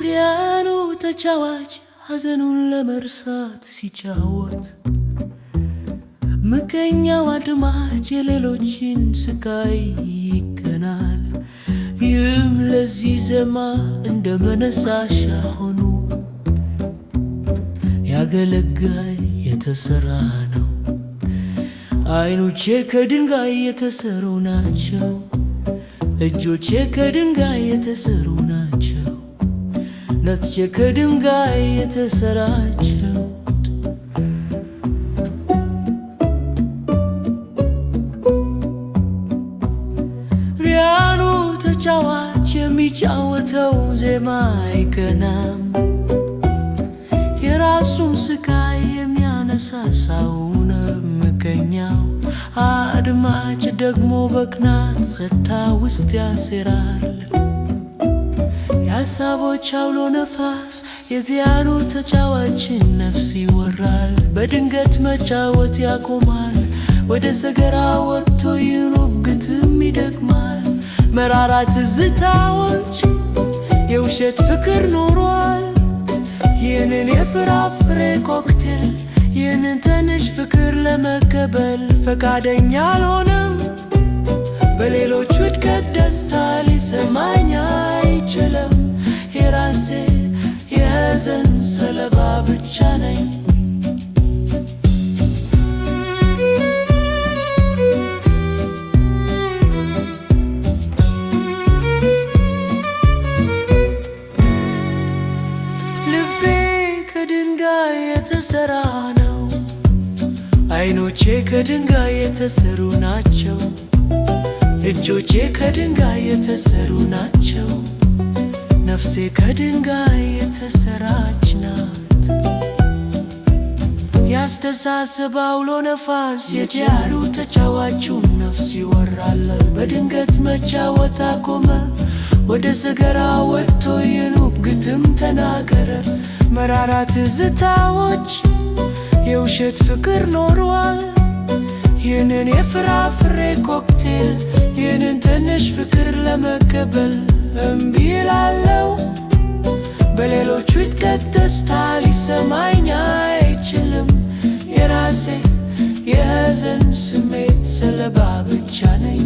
ፒያኖ ተጫዋች ሐዘኑን ለመርሳት ሲጫወት፣ ምቀኛው አድማጭ የሌሎችን ስቃይ ይቀናል። ይህም ለዚህ ዜማ እንደ መነሳሻ ሆኖ ያገለጋይ የተሰራ ነው። አይኖቼ ከድንጋይ የተሰሩ ናቸው። እጆቼ ከድንጋይ የተሰሩ ናቸው። ነፍሴ ከድንጋይ የተሰራቸው። ፒያኖ ተጫዋች የሚጫወተው ዜማ አይቀናም። የራሱን ስቃይ የሚያነሳሳውን ምቀኛው አድማጭ ደግሞ በቅናት ሰታ ውስጥ ያሴራል። የሀሳቦች አውሎ ነፋስ የፒያኖ ተጫዋችን ነፍስ ይወራል። በድንገት መጫወት ያቆማል። ወደ ሰገራ ወጥቶ ይኑብ ግጥም ይደግማል። መራራ ትዝታዎች የውሸት ፍቅር ኖሯል። ይህንን የፍራፍሬ ኮክቴል፣ ይህንን ትንሽ ፍቅር ለመቀበል ፈቃደኛ አልሆነም። በሌሎች ውድቀት ደስታ ሊሰማኝ አይችልም። የራሴ የሐዘን ሰለባ ብቻ ነኝ። ልቤ ከድንጋይ የተሰራ ነው። አይኖቼ ከድንጋይ የተሰሩ ናቸው። እጆቼ ከድንጋይ የተሰሩ ናቸው። ነፍሴ ከድንጋይ የተሰራች ናት። ያስተሳሰብ አውሎ ነፋስ የፒያኖ ተጫዋቹን ነፍስ ይወራል። በድንገት መጫወት አቆመ። ወደ ሰገራ ወጥቶ የኑብ ግጥም ተናገረ። መራራ ትዝታዎች የውሸት ፍቅር ኖሯል። ይህንን የፍራፍሬ ኮክቴል፣ ይህንን ትንሽ ፍቅር ለመቀበል እምቢ እላለሁ። በሌሎቹ ውድቀት ደስታ ሊሰማኝ አይችልም። የራሴ የሐዘን ስሜት ሰለባ ብቻ ነኝ።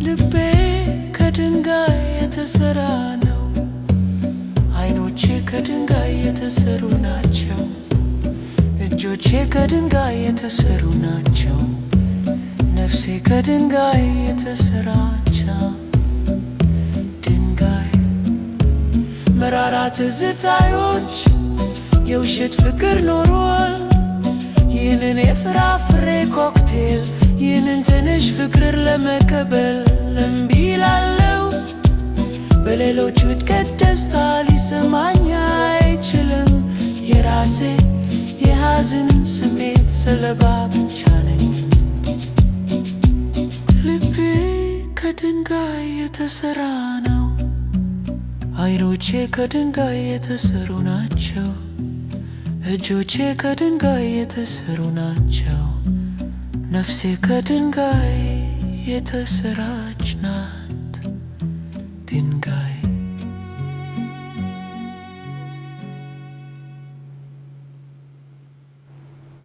ልቤ ከድንጋይ የተሰራ ነው። አይኖቼ ከድንጋይ የተሰሩ ናቸው። እጆቼ ከድንጋይ የተሰሩ ናቸው። ነፍሴ ከድንጋይ የተሰራች ድንጋይ። መራራ ትዝታዎች የውሸት ፍቅር ኖሯል። ይህንን የፍራፍሬ ኮክቴል፣ ይህንን ትንሽ ፍቅር ለመቀበል እምቢ እላለሁ። በሌሎች ውድቀት ደስታ ሊሰማኝ አይችልም። የራሴ የሐዘን ስሜት ሰለባ ብቻ ነኝ። ልቤ ከድንጋይ የተሰራ ነው። አይኖቼ ከድንጋይ የተሰሩ ናቸው። እጆቼ ከድንጋይ የተሰሩ ናቸው። ነፍሴ ከድንጋይ የተሰራች ናት። ድንጋይ።